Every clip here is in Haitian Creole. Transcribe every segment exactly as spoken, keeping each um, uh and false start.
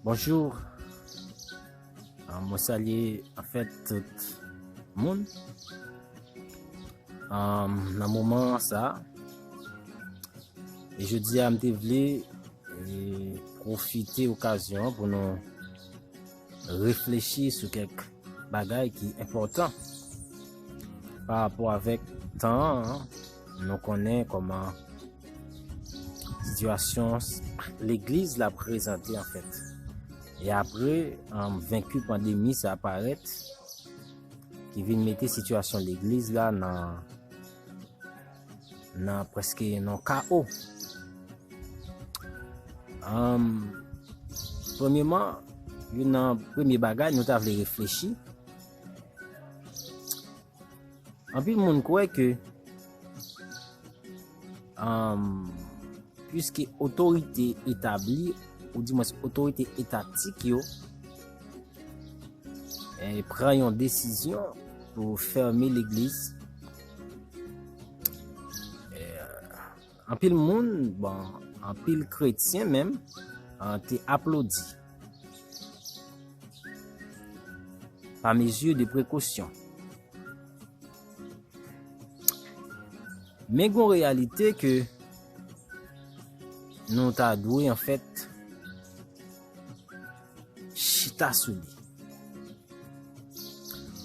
Bonjou. Ah, mwen salye anfèt tout moun. Ah, nan moman sa, e jodi a m te vle e, pwofite okazyon an pou nou reflechi sou kèk bagay ki enpòtan pa rapò avèk tan an. Nou konnen kòman sitiyasyon s- legliz la prezante anfèt. E apre, um, venki pandemi sa parèt, ki vin mete sitiyasyon legliz la nan, nan prèske nan kawo. Um, premyeman, youn nan premye bagay nou ta vle reflechi. Anpil moun kwè ke, um, piske otorite etabli, ou dimwens otorite etatik yo, eh, pran yon desizyon pou fèmen legliz, eh, anpil moun, bon, anpil kretyen menm, ah, te aplodi pa mezi de prekosyon. Men gon reyalite ke nou ta dwe, anfèt, chita sou li.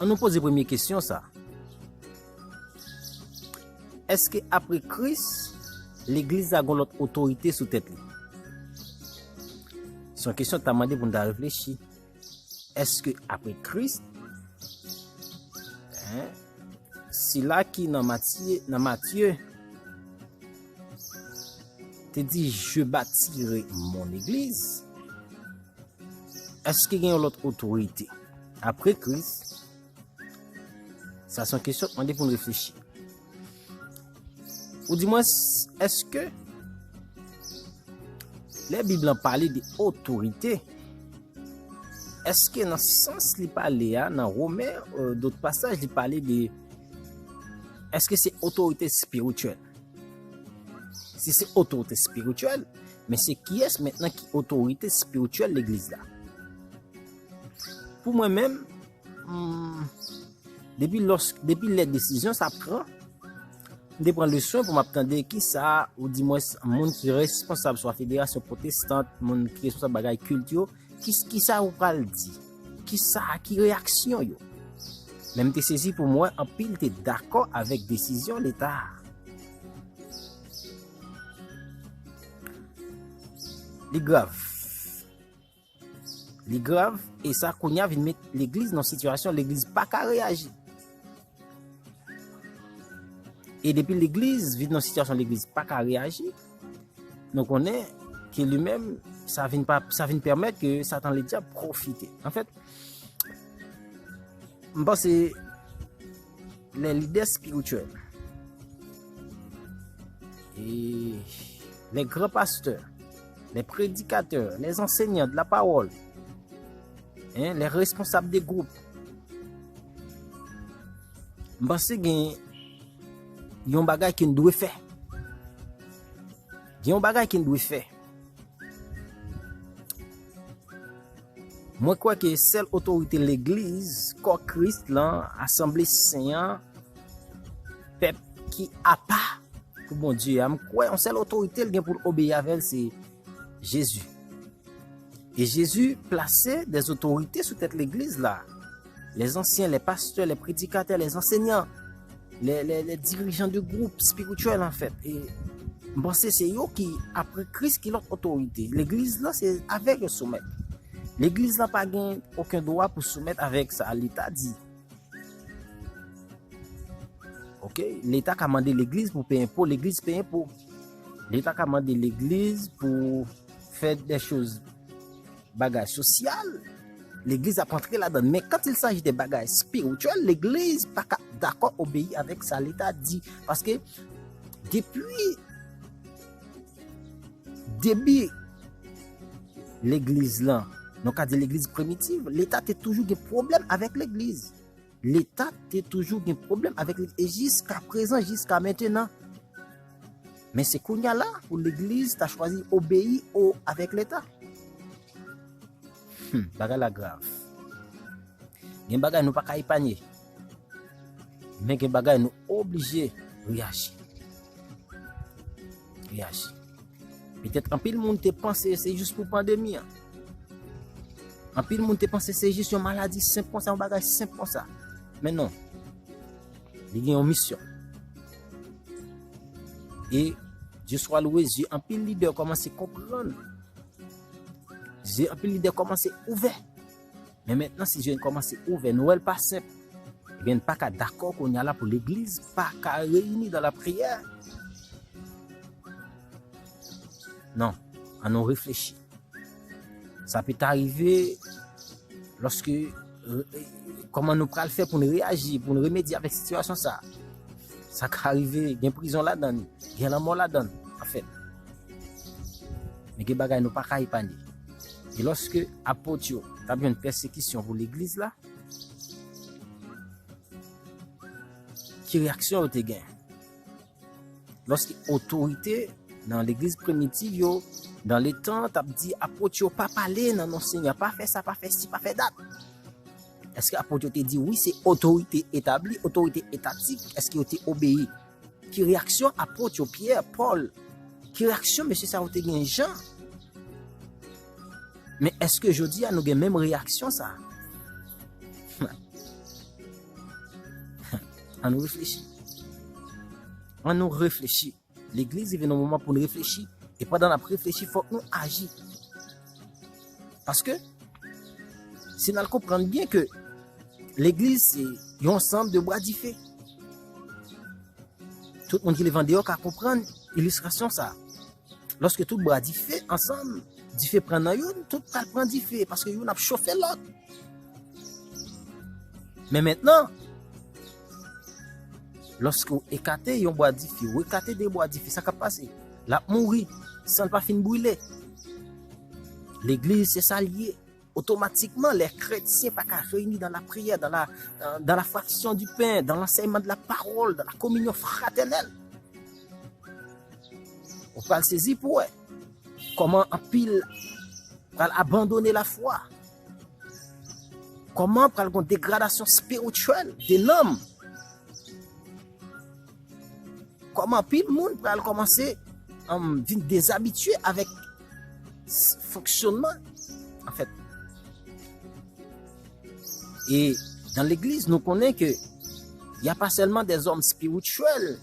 An nou poze premye kesyon sa. Èske apre Kris, legliz la gon lòt otorite sou tèt li? Se yon kesyon ta mande pou n ta reflechi. Èske apre Kris, en, sila ki nan Matye, nan Matye, te di, "Je bâtirai mon église." Èske gen yon lòt otorite apre Kris? Sa se yon kesyon k mande pou n reflechi. Ou dimwens, èske lè Bib lan pale de otorite, èske nan sans li pale a, nan Women, euh, dòt pasaj, li pale de, èske se otorite espirityèl? Si se otorite espirityèl, men se kiyès mentnan ki otorite espirityèl legliz la? Pou mwen menm, hmm, depi lòs, depi lè desizyon sa pran, m te pran leson pou m ap tande kisa, ou dimwens moun ki responsab swa federasyon pwotestant, moun ki responsab bagay kilt yo, ki, kisa yo pral di? Kisa, ki reyaksyon yo? Men m te sezi pou m wè anpil te dakò avèk desizyon Leta a. Li grav. Li grav, e sa kounye a vin met legliz nan sitiyasyon legliz pa ka reyaji. E depi legliz vin nan sitiyasyon legliz pa ka reyaji, nou konnen ke li menm, sa vin pa, sa vin pèmèt ke Satan Ledyab pwofite. Anfèt, m panse les leaders spirituels, et les grands pasteurs, les prédicateurs, les enseignants de la parole, hein, les responsables de groupe. M panse gen yon bagay ke n dwe fè. Gen yon bagay ke n dwe fè. Mwen kwè ke sèl otorite legliz, kò Kris lan, asanble sen an, pèp ki apa pou Bondye a, m kwè yon sèl otorite l gen pou l obeyi avè l, se Jezi. E Jezi plase des otorite sou tèt legliz la. Les anciens, les pasteurs, les prédicateurs, les enseignants, les, les, les dirigeants de groupe spirituel, anfèt. E m panse se yo ki, apre Kris, ki lòt otorite. Legliz la, se avèk yo soumèt. Legliz la pa gen okenn dwa pou soumèt avèk sa Leta di. Oke? Leta ka mande legliz pou peye enpo, legliz peye enpo. Leta ka mande legliz pou fè de choz, bagay sosyal, legliz ap antre ladan. Men quand il s'agit de bagay spirityèl, legliz pa ka dakò obeyi avèk sa Leta di. Paske depi, depi legliz lan, nou ka di legliz primitiv, Leta te toujou gen pwoblèm avèk legliz. Leta te toujou gen pwoblèm avèk legliz, e jiska prezan, jiska mentenan. Men se kounye a la pou legliz ta chwazi obeyi o, avèk Leta. Hmm, bagay la grav. Gen bagay nou pa ka epanye. Men gen bagay nou oblije reyaji. Reyaji. Petèt anpil moun te panse se jis pou pandemi an. Anpil moun te panse se jis yon maladi senp konsa, yon bagay senp konsa. Men non. Li gen yon misyon. E Dye swa lwe, zye anpil lidè kòmanse konprann. Zye anpil lidè kòmanse ouvè. Men mentnan, si zye n kòmanse ouvè, nou wè l pa senp. Ebyen, n pa ka dakò kounye a la pou legliz pa ka reyini dan lapriyè. Non, ann nou reflechi. Sa pè ta rive lòske, euh, kòman nou pral fè pou n reyaji, pou n remedye avèk sitiyasyon sa? Sa ka rive, gen prizon ladan li, gen lanmò ladan l, anfèt. Men gen bagay nou pa ka epanye. E lòske apot yo t ap jwenn pèsekisyon pou legliz la, ki reyaksyon yo te gen? Lòske otorite nan legliz primitiv yo, nan letan, t ap di apot yo pa pale nan non Senyè, pa fè sa, pa fè si, pa fè dat. Èske apot yo te di wi, se otorite etabli, otorite etatik, èske yo te obeyi? Ki reyaksyon apot yo, Pyè, Pòl? Ki reyaksyon mesye sa yo te gen, Jan? Men èske jodi a nou gen menm reyaksyon sa? Ann nou reflechi. Ann nou reflechi. Legliz rive nan moman pou n reflechi. E pandan n ap reflechi, fòk nou aji. Paske, si n al konprann byen ke legliz se yon ansanm de bwa dife. Tout moun ki leve andeyò ka konprann ilistrasyon sa. Lòske tout bwa dife ansanm, dife pran nan youn, tout pral pran dife, paske youn ap chofe lòt. Men mentnan, lòske w ekate yon bwa dife, w ekate de bwa dife, sa k ap pase? L ap mouri san l pa fin brile. Legliz, se sa l ye. Otomatikman, lè kretyen pa ka reyini dan lapriyè, dan la, dan la fraksyon di pen, dan lansèyman de la pawòl, dan la kominyon fratènèl, ou pral sezi pou wè kòman anpil pral abandone lafwa, kòman pral gen degradasyon espirityèl de nanm, kòman anpil moun pral kòmanse, um, vin dezabitye avèk s-, fonksyonman, anfèt. E dan legliz, nou konnen ke y a pas seulement des hommes spirituels,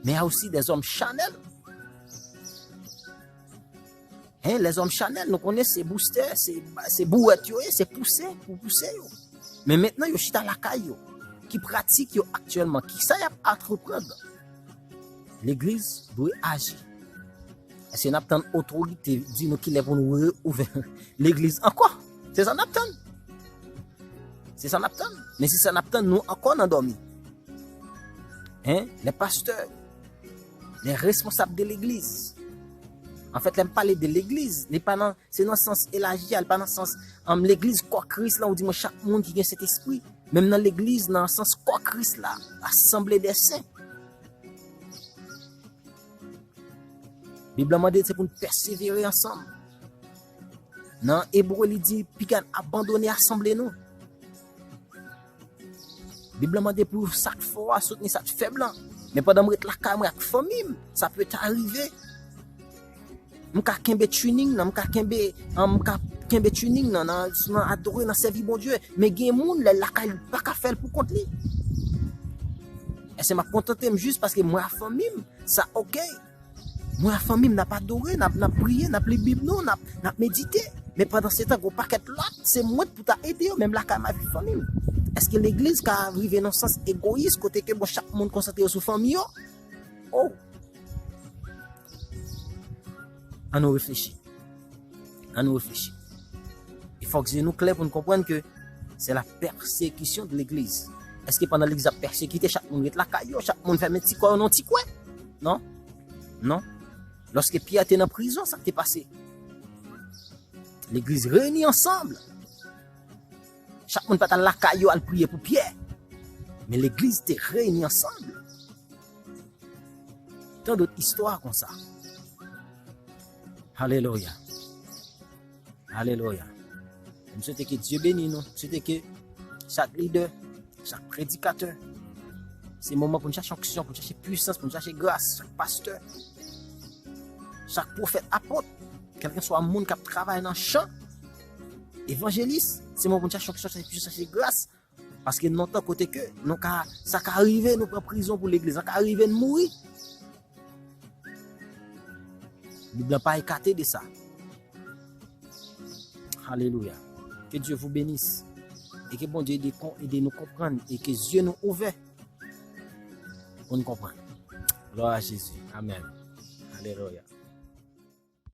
mais il y a aussi des hommes charnels. Hein, les hommes charnels, nou konnen se boustè, se, se bouwèt yo ye, se pouse, pou pouse yo. Men mentnan, yo chita lakay yo. Ki pratik yo aktyèlman? Kisa y ap antreprann? Legliz dwe aji. Èske n ap tann otorite di nou kilè pou nou reouvè legliz ankò? Se sa n ap tann. Se sa n ap tann. Men se sa n ap tann, nou ankò nan dòmi. Hein? Les pasteurs, les responsables de l'église. Anfèt, lè m pale de legliz, li pa nan, se nan sans elaji a, li pa nan sans, um, legliz kò Kris la, ou di mwen chak moun ki gen Sentespri. Menm nan legliz, nan sans kò Kris la, asanble dè sen. Bib la mande se pou n pèsevere ansanm. Nan Ebre, li di, piga n abandone asanble nou. Bib la mande pou sa k fò a soutni sa k fèb lan. Men pandan m ret lakay mwen ak fanmi m, sa pè ta rive. M ka kenbe training nan, m ka kenbe, an, m ka kenbe training nan, nan, nan adore, nan sèvi Bondye. Men gen moun, lè l lakay li, pa ka fè l pou kont li. Èske m ap kontante m jis paske mwen ak fanmi m, sa oke? Mwen ak fanmi m, n ap adore, n ap, n ap priye, n ap li Bib nou, n ap, n ap medite. Men pandan se tan, gen yon pakèt lòt, se mwen pou ta ede yo, menm lakay m avèk fanmi m. Èske legliz ka rive nan sans egoyis, kote ke, bon, chak moun konsantre yo sou fanmi yo? Oh! Ann nou reflechi. Ann nou reflechi. E fòk zye nou klè pou n konprann ke c'est la persécution de l'église. Èske pandan legliz ap pèsekite, chak moun ret lakay yo, chak moun fèmen ti kò yo nan ti kwen? Non. Non. Lòske Pyè te nan prizon, sa k te pase? Legliz reyini ansanm. Chak moun pa t al lakay yo al priye pou Pyè. Men legliz te reyini ansanm. Tan dòt istwa konsa. Alelouya. Alelouya. M swete ke Dye beni nou. M swete ke chak lidè, chak predikatè, se moman pou n chache onksyon, pou n chache pwisans, pou n chache gras, chak pastè, chak pwofèt, apot, kèlkeswa moun k ap travay nan chan, evanjelis, se moman pou n chache onksyon, chache pwisans, chache gras. Paske nan tan kote ke nou ka, sa ka rive, nou pran prizon pou legliz, sa ka rive, n mouri. Bib la pa ekate de sa. Alelouya. Ke Dye vou benis. E ke Bondye ede, ede nou konprann. E ke zye nou ouvè pou n konprann. Glwa a Jezi. Amèn. Alelouya.